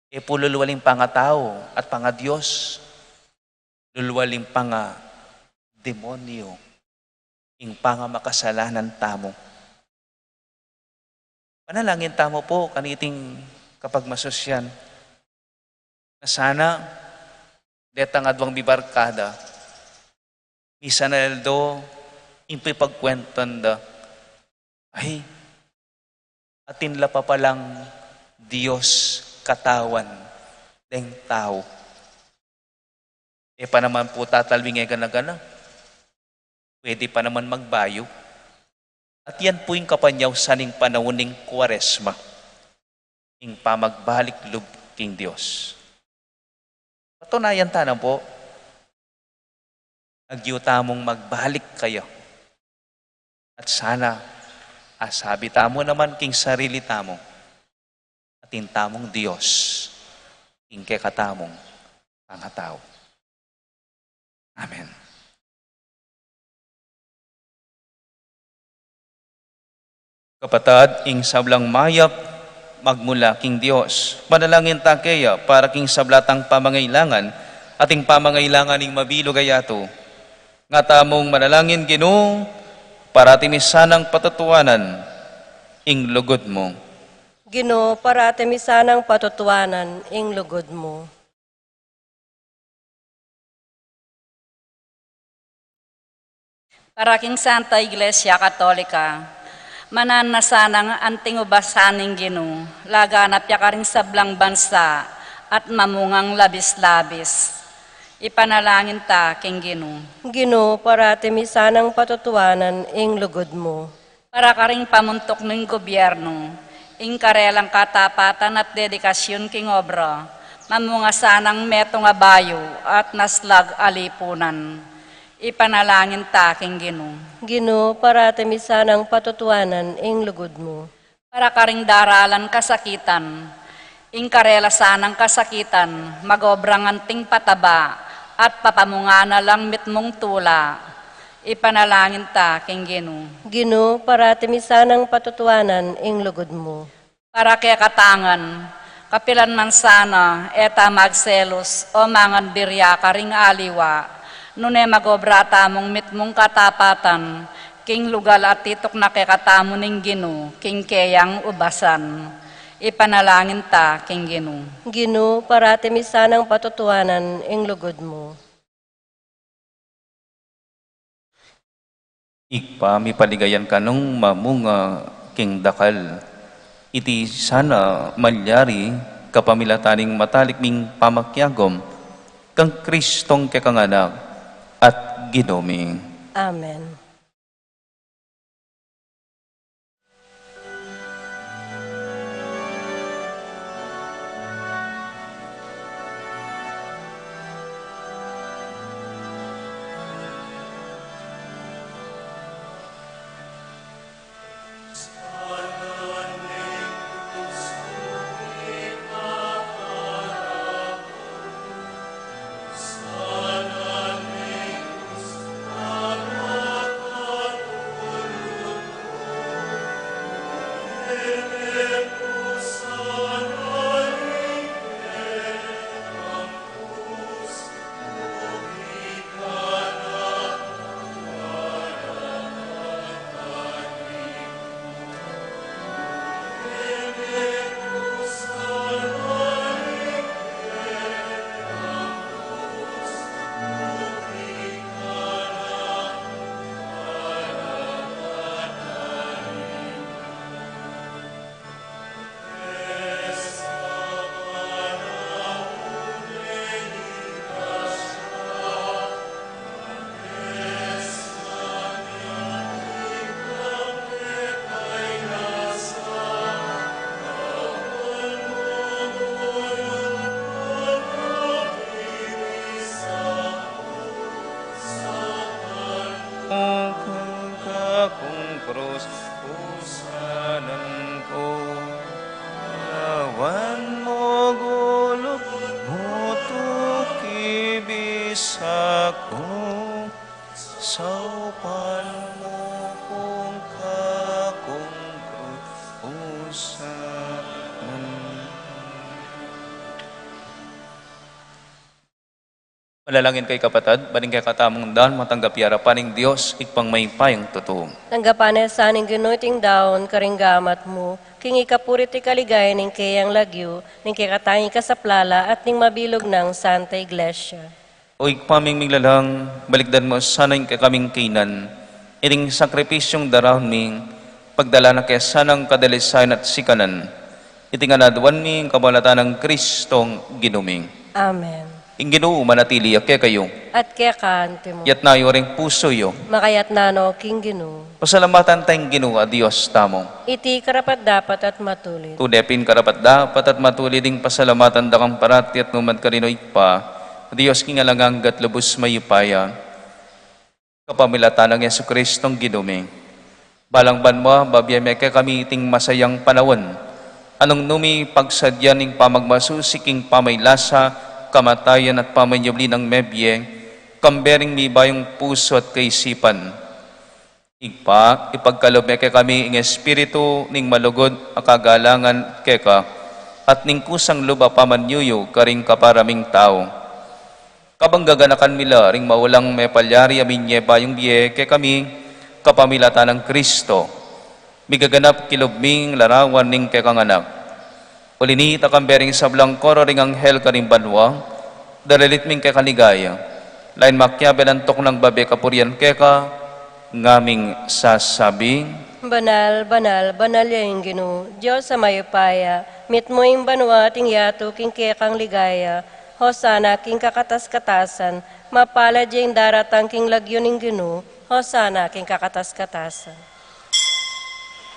E pu lulwal ing pangatau at pangadios, lulwal ing pangademonyo, ing pangamakasalanan tamu. Panalangin tamu pu kaniting kapagmasusyan. Na sana detang adwang bibarkada, misan a aldo, ing pipagkwentuan da, ay, atin la pa palang Dios katawan deng tau. E pa naman pu tatalwing e gana-gana. Pwede pa naman magbayu. At yan pu ing kapanyausan ning panaun ning Kuaresma, ing pamagbalik lub king Dios. Patunayan ta na pu, agyu tamung magbalik kaya. At sana, asabi tamu naman king sarili tamu, atin tamung Dios ing kekatamung pangatau. Amen. Kapatad, ing sablang mayap magmula king Dios. Manalangin ta keya para king sabla tang pamangailangan, ating pamangailangan ning mabilug a yatu. Nga tamung manalangin, Ginu, parati mi sanang patutuanan ing lugud mu. Ginu, parati mi sanang patutuanan ing lugud mu. Para king Santa Iglesia Katolika, mananu na sanang anting ubasan ning Ginu, laganap ya karing sablang bansa at mamungang labis-labis. Ipanalangin ta king Ginu. Ginu, parati mi sanang patutuanan ing lugud mu. Para karing pamuntuk ning gobyernu, ing karelang katapatan at dedikasyun king obra, mamunga sanang metung a bayu at naslag a lipunan. Ipanalangin ta king Ginu. Ginu, parati mi sanang patutuanan ing lugud mu. Para karing daralan kasakitan, ing karela sanang kasakitan, magobrang anting pataba, at papamunga na lang mitmung tula. Ipanalangin ta king Ginu. Ginu, parati mi sanang patutuanan ing lugud mu. Para kekatang ngan, kapilan man sana, e ta magselus o manganbirya karing aliwa, nune magobra tamung mitmung katapatan, king lugal a titukna kekatamu ning Ginu, king keyang ubasan. Ipanalangin ta king Ginu. Ginu, parati mi sanang patutuanan ing lugud mu. Ibpa mi, paligayan kanung mamunga king dakal. Iti sana malyari kapamilatan ning matalik ming pamakiagum kang Kristong kekang Anak at Ginu mi. Amen. Manalangin kayu kapatad, ban ing kekatamung daun matanggap ya arapan ning Dios, Ibpang mayupayang tutu. Tanggapan na sa ning Ginu iting daun karing gamat mu, king ikapuri at ikaligaya ning keyang lagyu, ning kekatamung ikasaplala at ning mabilug nang Santa Iglesia. O Ibpa ming miglalang, balikdan mu sana ing kekaming kainan iting sakripisyung daraun mi, pagdalan na ke sana king kadalisayan at sikanan. Iti ngan aduan mi king kapamilatan nang Kristong Ginu mi. Amen. Ing Ginu manatili ya kekayu. At keka antimu. Itas yu ring pusu yu. Makatas na no king Ginu. Pasalamatan taya ing Ginu a Dios tamu. Iti karapat-dapat at matulid. Tune pin karapat-dapat at matulid ing pasalamatan da kang parati at nukarin man, O Ibpa, Dios king alang angga at lubus mayupaya. Kapamilatan nang Jesukristong Ginu mi. Balang banua, babie me kekami iting masayang panaun a nung nu mi pagsadyan ing pamagmasusi king pamaylasa, kamatayan at pamanyubli nang mebie, kambe ring mibayung pusu at kaisipan. Ibpa, ipagkalub me kekami ing espiritu ning malugud a kagalangan keka, at ning kusang lub a pamanyuyug karing kapara ming tau. Kabang gaganakan mi la ring maulang mepalyari a minie bayung bie kekami, kapamilatan nang Kristo, migaganap king lub ming larawan ning kekang Anak. Uli na nita, kambe ring sablang koro ring anghel karing banua, daralit mi ing kekang ligaya. Lain makiabe nang tuknang babie kapurian keka, ngaming sasabi: Banal, banal, banal ya ing Ginu, Dios a mayupaya, mitmu ing banua at ing yatu king kekang ligaya. Hosana king kakatas-katasan, mapalad ya ing daratang king lagyu ning Ginu, Hosana king kakatas-katasan.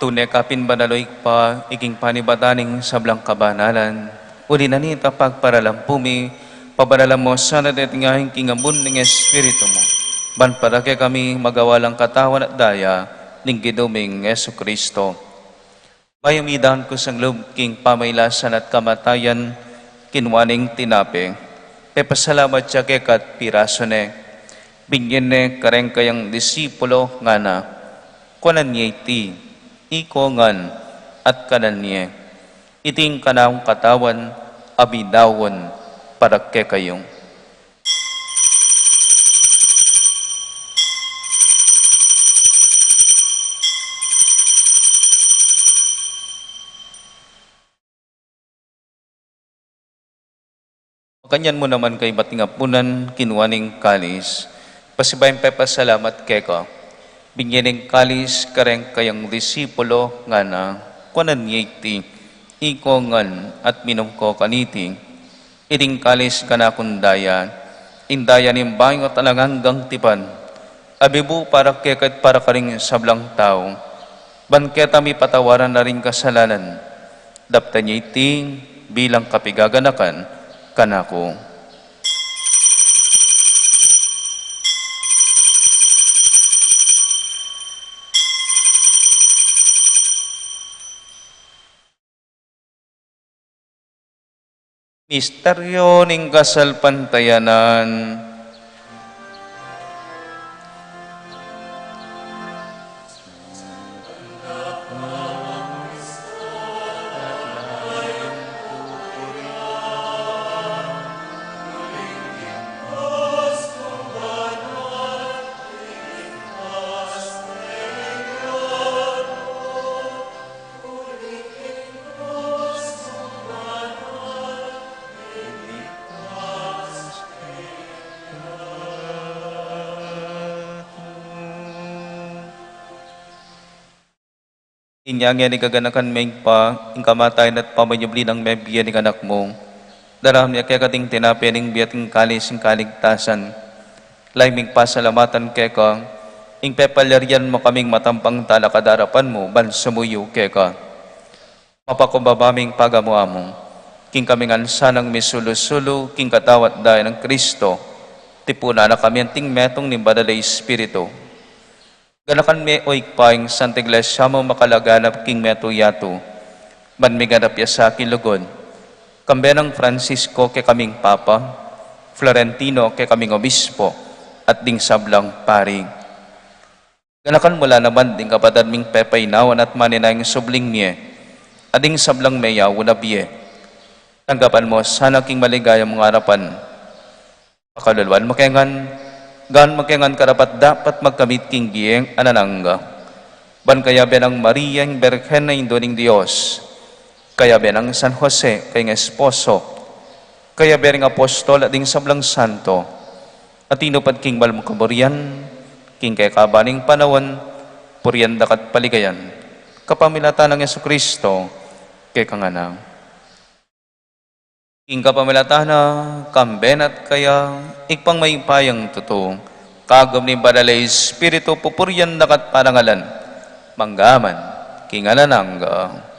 Tune ka pin banal, O Ibpa, ing panibatan ning sablang kabanalan. Uli na nita, pagparalampu mi, pabanalan mu sana deti nganing king ambun ning Espiritu mu, ban para kekami magawa lang katawan at daya ning Ginu ming Jesucristo. Bayu mi daun kusang lub king pamailasan at kamatayan, kinua ne ing tinape, pepasalamat ya keka at pirasu ne, binie ne kareng kayang disipulo, ngana: Kuanan ye iti, iko ngan, at kanan ye. Iti ing kanakung katawan a binawan para kekayu. Makanyan mu naman kaibat ning apunan, kinua ne ing kalis, pasibayu yang pepasalamat keka, binie ne ing kalis kareng kayang disipulo, ngana: Kuanan ye iti, iko ngan, at minum ko kaniti. Iti ing kalis ning kanakung daya, ing daya ning bayu at alang anggang tipan, a mibu para keka at para karing sablang tau, ban keta mipatawaran la ring kasalanan. Daptan ye iti bilang kapigaganakan kanaku. Misteryo ning kasalpantayanan. Inya ngeni gaganakan me, Ibpa, ing kamatayan at pamanyubli nang mebie ning Anak mu. Daraun mi keka iting tinape ning bie at ing kalis ning kaligtasan. Lalu ming pasalamatan keka ing pepalyarian mu kaming matampang talakad king arapan mu ban sumuyu keka. Mapakumbaba ming pagamu-amu king kami ngan sanang misulu-sulu king katawan at daya nang Kristo, tipunan na kami anting metung ning Banal a Espiritu. Ganakan me, O Ibpa, ing Santa Iglesia mu makalaganap king metung yatu, ban miganap ya sa king lugud, kambe nang Francisco kekaming Papa, Florentino kekaming Obispo, at ding sablang pari. Ganakan mu la naman ding kapatad ming pepainawa at maninayang subling mie, at ding sablang meyaun a bie. Tanggapan mu sana king maligaya mung arapan. Pakaluluan mu ke ngan, gawang mu ke ngan karapat-dapat magkamit king bie alang angga. Ban kayabe nang Maria, ing Birhen a Indu ning Dios, kayabe nang San Jose, kayang esposo, kayabe ring apostol at ding sablang santo, a tinupad king banal mung kaburian, king kekaban ning panaun, purian da ka at paligayan, kapamilatan nang Jesucristo, keka ngan. Ing kapamilatan na, kambe na at kaya, Ibpang mayupayang tutu, kagum ning Banal a Espiritu, pupurian da ka at parangalan, mangga man, king alang angga.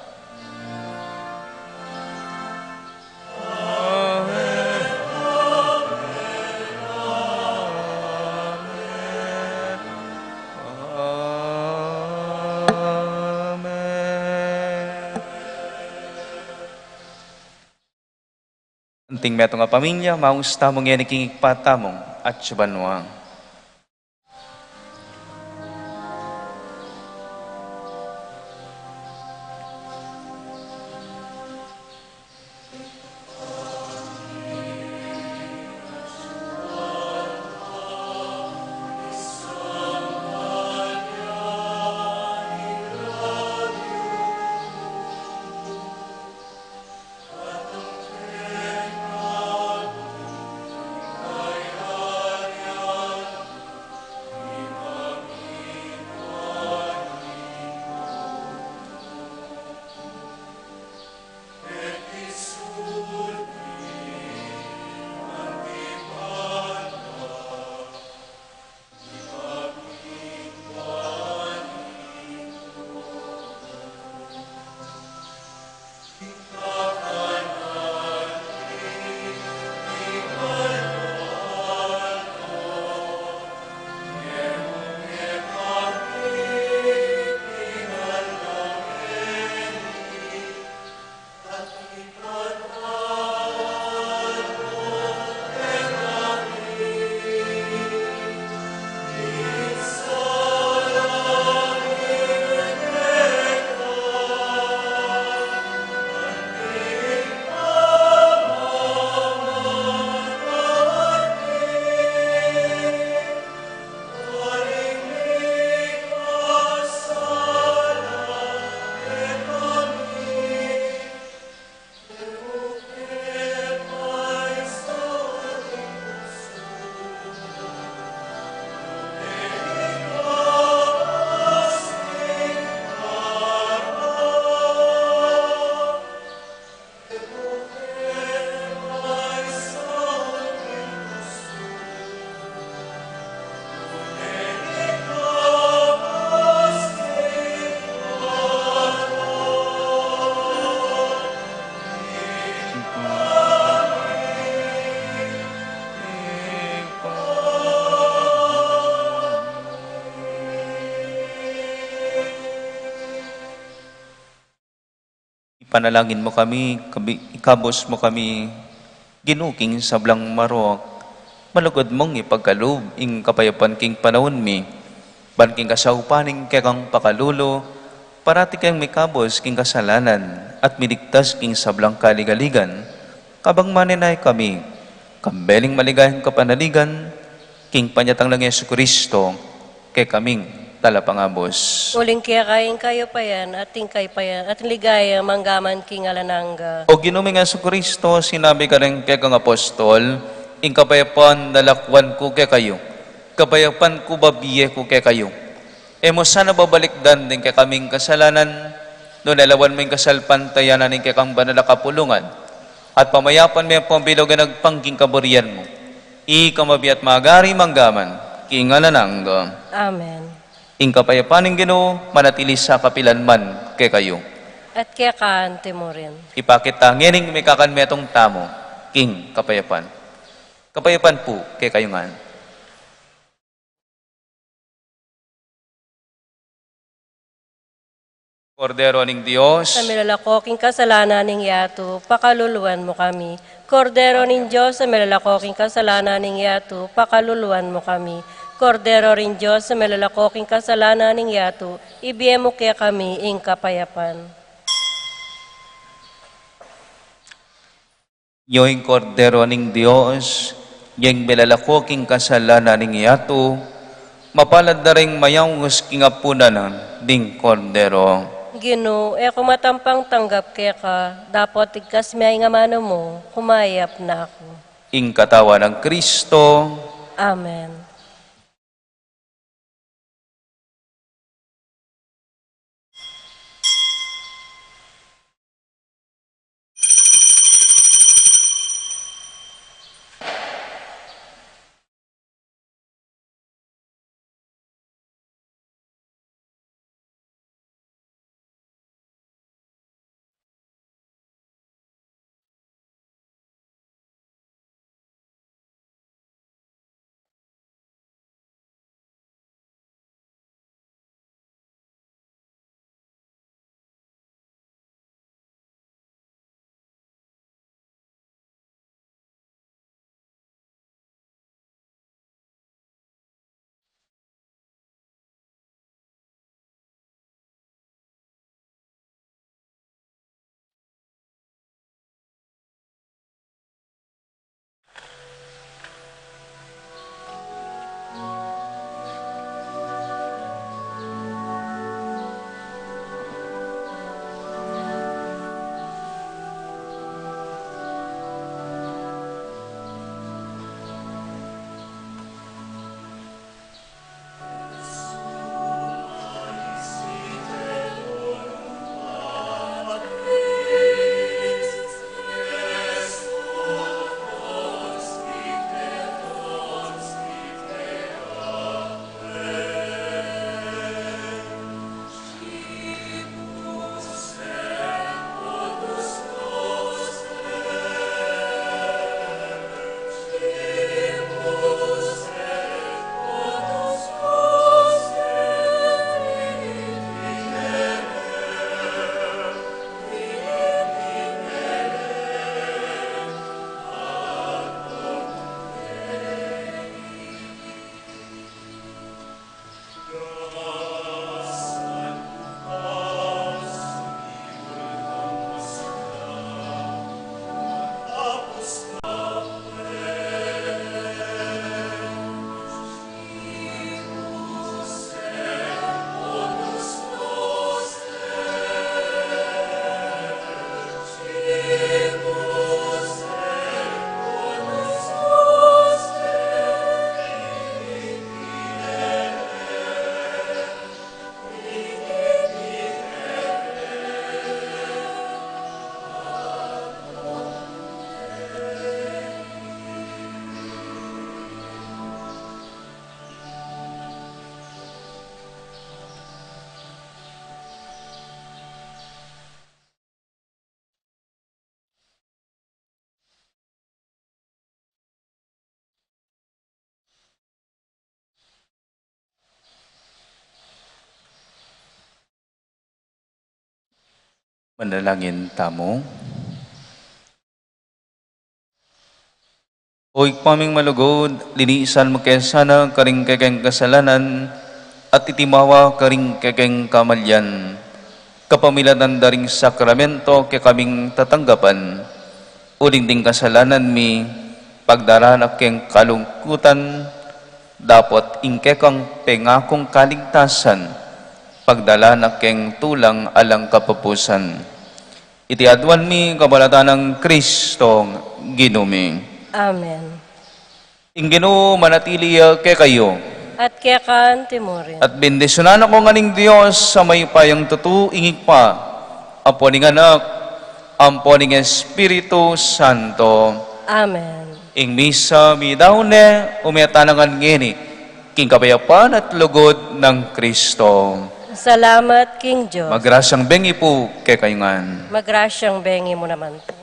Anting metung a pamilya, maus tamu ngeni king Ibpa tamung atsu banua. Ipanalangin mu kami, kabi-, ikabus mu kami, Ginu, king sablang marok, malugud mung ipagkalub ing kapayapan king panaun mi, ban king kasaupan ning kekang pakalulu, parati keng mikabus king kasalanan, at miligtas king sablang kaligaligan, kabang manenaya kami, kambe ning maligayang kapanaligan, king panyatang nang Jesucristo, kekaming talapangabus. Uling keka ing kayupayan, at ing kayupayan, at ing ligaya, mangga man king alang angga. O Ginu ming Jesucristo, sinabi mu karing kekang apostol, ing kapayapan lalakwan ku kekayu, kapayapan ku babie ku kekayu. E mu sana babalikdan ding kekaming kasalanan, nune lawan mu ing kasalpantayanan ning kekang banal a kapulungan, at pamayapan me pung bilug a agpang king kaburian mu. Ika mabie at magari mangga man king alang angga. Amen. Ing kapayapan ning Ginu manatili sa kapilan man kekayu. At keka anti mu rin. Ipakit ta ngening mikakan metung tamu king kapayapan. Kapayapan pu kekayu ngan. Kordero ning Dios, a milalako king kasalanan ning yatu, pakaluluan mu kami. Kordero ning Dios, a milalako king kasalanan ning yatu, pakaluluan mu kami. Kordero ning Dios, a milalako king kasalanan ning yatu, ibie mu kekami ing kapayapan. Yu ing Kordero ning Dios, Geng milalako king kasalanan ning yatu, mapalad da ring mayaus king apunan ning Kordero. Ginu, e ku matampang tanggap keka, dapot igkas me ing amanu mu, kumayap na ku. Ing katawan nang Kristo. Amen. Manalangin tamu. O Ibpa ming malugud, linisan mu ke sana karing kekeng kasalanan at itimawa karing kekeng kamalian. Kapamilatan da ring sakramento kekaming tatanggapan, uling ding kasalanan mi pagdarana keng kalungkutan, dapot ing kekang pengakung kaligtasan pagdalana keng tulang alang kapupusan. Iti aduan mi kapamilatan nang Kristong Ginu mi. Amen. Ing Ginu manatili ya kekayu. At keka mu rin. At bendisyunan na kayu ngan ning Dios a mayupayang tutu, ing Ibpa, ampo ning Anak, ampo ning Espiritu Santo. Amen. Ing misa meyari ne, ume tana ngan ngeni king kapayapan at lugud nang Kristo. Salamat king Dios. Magrasyang bengi pu kekayu ngan. Magrasyang bengi mu naman pu.